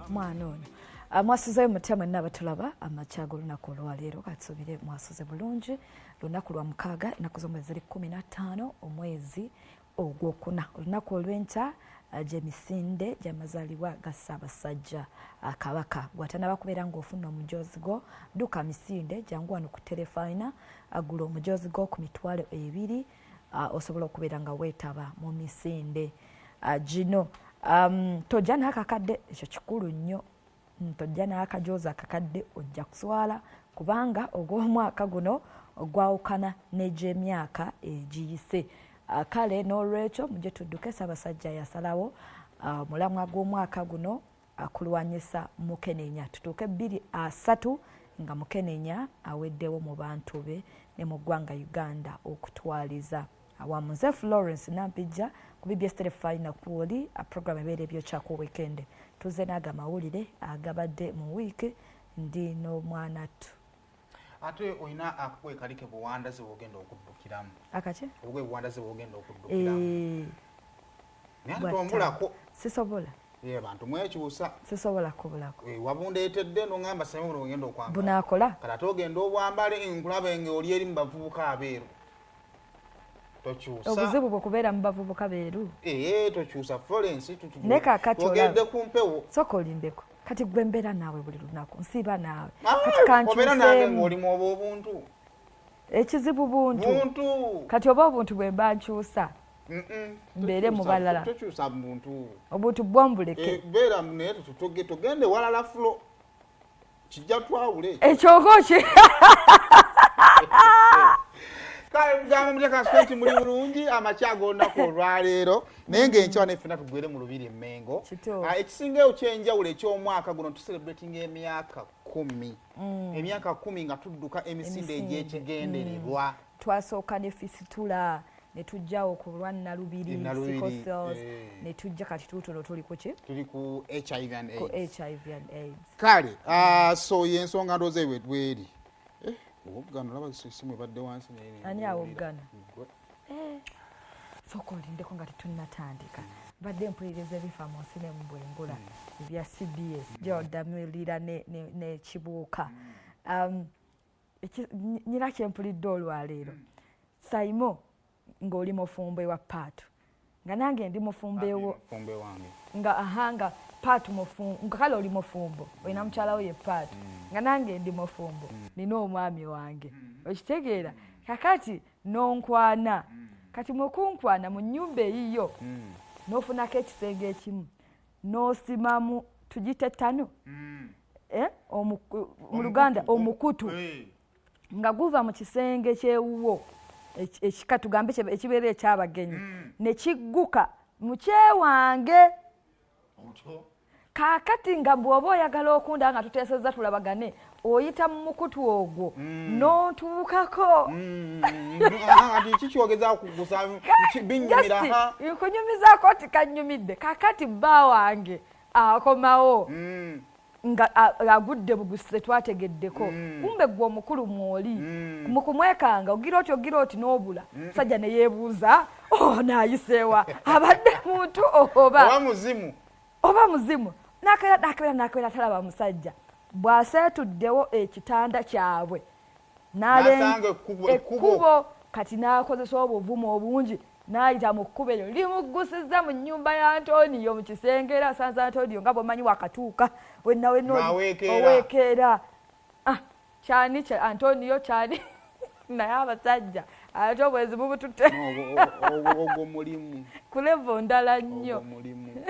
Mwana ono mwasuzeyo mutya mwenna abatulaba amakya g'olunaku olwaleero? Katusuubire mwasuze bulungi. Lunaku lwa mukaaga, ennaku z'omwezi ziri 15 omwezi ogwokuna, olunaku olw'enkya gy'emisinde gy'amazaalibwa ga Ssaabasajja Kabaka. Gwatanaba kubeera ng'ofuna omujoozi gwo, dduka misinde, jangu wano ku Terefayina, agula omujoozi gwo ku 20,000, osobola okubeera nga weetaba mu misinde gino. Tojja n'akakadde, ekyo kikulu nnyo. Tojja n'akajoozi akakadde, ojja kuswala, kubanga ogw'omwaka guno ogwawukana n'egy'emyaka egiyise. Kale n'olwekyo mujje tudduke. Ssaabasajja yasalawo omulamwa gw'omwaka guno kulwanyisa mukenenya, tutuuke 2030 nga mukenenya aweddewo mu bantu be ne mu ggwanga Uganda okutwaliza awamu. Nze Florence Nampijja ku BBS Terefayina kwoli program ebeera Ebyokyaku Weekend. Tuze n'ago amawulire agabadde mu wiiki. Ndi n'omwana tu. Ate olina akagoye kali ke buwandazi bwogenda okuddukiramu? Akaki? Obugoye buwandazi bwogenda okuddukiramu, naye ate tombulako. Sisobola. Bantu mwekyusa. Sisobola kubulako. Wabundeetedde noŋŋamba same buno bwegenda okwambala. Bunaakola. Kati ate ogenda obwambale, nkulaba nga oli eri mu bavubuka abeeru, tokyusa. Obuzibu bwe kubeera mu bavubuka beeru. Tokyusa, Florence. Naye kaakati ogedde ku mpewo. Sooka olindeko. Kati gwe mbeera naawe buli lunaku, nsiiba naawe. Kati obeera nange ng'olimu oba obuntu. Ekizibu buntu. Buntu. Kati oba obuntu bwe mba nkyusa, mbeere mu balala. Tokyusa buntu. Obuntu bwombuleke. Beera naye, togende walala. Fulo kijja twawule. Ekyoko ki? Kale mugamba mutya? Kasita nti muli bulungi amakya ag'olunaku olwaleero, naye ng'enkya ne ffenna tugwere mu lubiri Emmengo. Ekisingayo kyenjawulo eky'omwaka guno, tucelebratinga emyaka 10, emyaka 10 nga tudduka emisinde egy'ekigendererwa. Twasooka ne fisitula, ne tujjawo ku lwa Nalubiri, Nalubiri, sickle cells, ne tujja kati tuutuno tuli ku ki? Tuli ku HIV and Ku AIDS. HIV and AIDS. Kale so yensonga ndowooza ewe bweri. Owoggana olaba esimu ebadde wansi naye Ani awoggana? Gwe. Sooka olindeko nga tetunnatandika. Mbadde mpuliriza ebifa mu nsi ne mu bwengula ebya CBS, gyodamulira n'ekibuuka. Nyina kyempulidde olwaleero. Saimo, ng'oli mufumbo ewa Paatu, nga nange ndi mufumbo ewo. Mufumbo wange. Nga aha, nga Paatu mufumbo, nga kale oli mufumbo, olina mukyala wo ye Paatu, nga nange ndi mufumbo, nina omwami wange, okitegeera? Kakati nonkwana, kati mukunkwana mu nnyumba eyiyo, n'ofunako ekisenge ekimu n'osimamu, tugite ttano, eh? Mu Luganda omukutu, nga guva mu kisenge kyewuwo ekika tugambe ekibeera ekyabagenyi, ne kigguka mu kyewange. Otyo. Kaakati nga bw'oba oyagala okunda nga tuteesezza tulabagane, oyita mu mukutu ogwo n'ontuukako. Ati kikyogezaako kugusa binyumira. Just ha. nkunyumizaako nti kanyumidde. Kaakati bba wange akomawo nga agudde buguse, twategeddeko, kumbe gwe omukulu mwoli mu kumwekanga, ogira oti, ogira oti n'obula. Musajja ne yeebuuza, oh, naayiseewa, abadde muntu oba oba muzimu? Oba muzimu. Nakera nakera nakera, talaba musajja. Bw'aseetuddewo ekitanda kyabwe N'asanga ekkubo. Ekkubo. Kati n'akozesa obuvumu obungi n'ayita mu kkubo eryo limuggusiza mu nnyumba ya Antonio mu kisenge, era asanze Antonio nga bw'omanyi wakatuuka wenna wenna Ng'aweekeera. Oweekeera. Ah, kyani kya Antonio kyani? Naye abasajja ate obwezi bubututte Ogwo mulimu. Ku level ndala nnyo. Ogwo mulimu.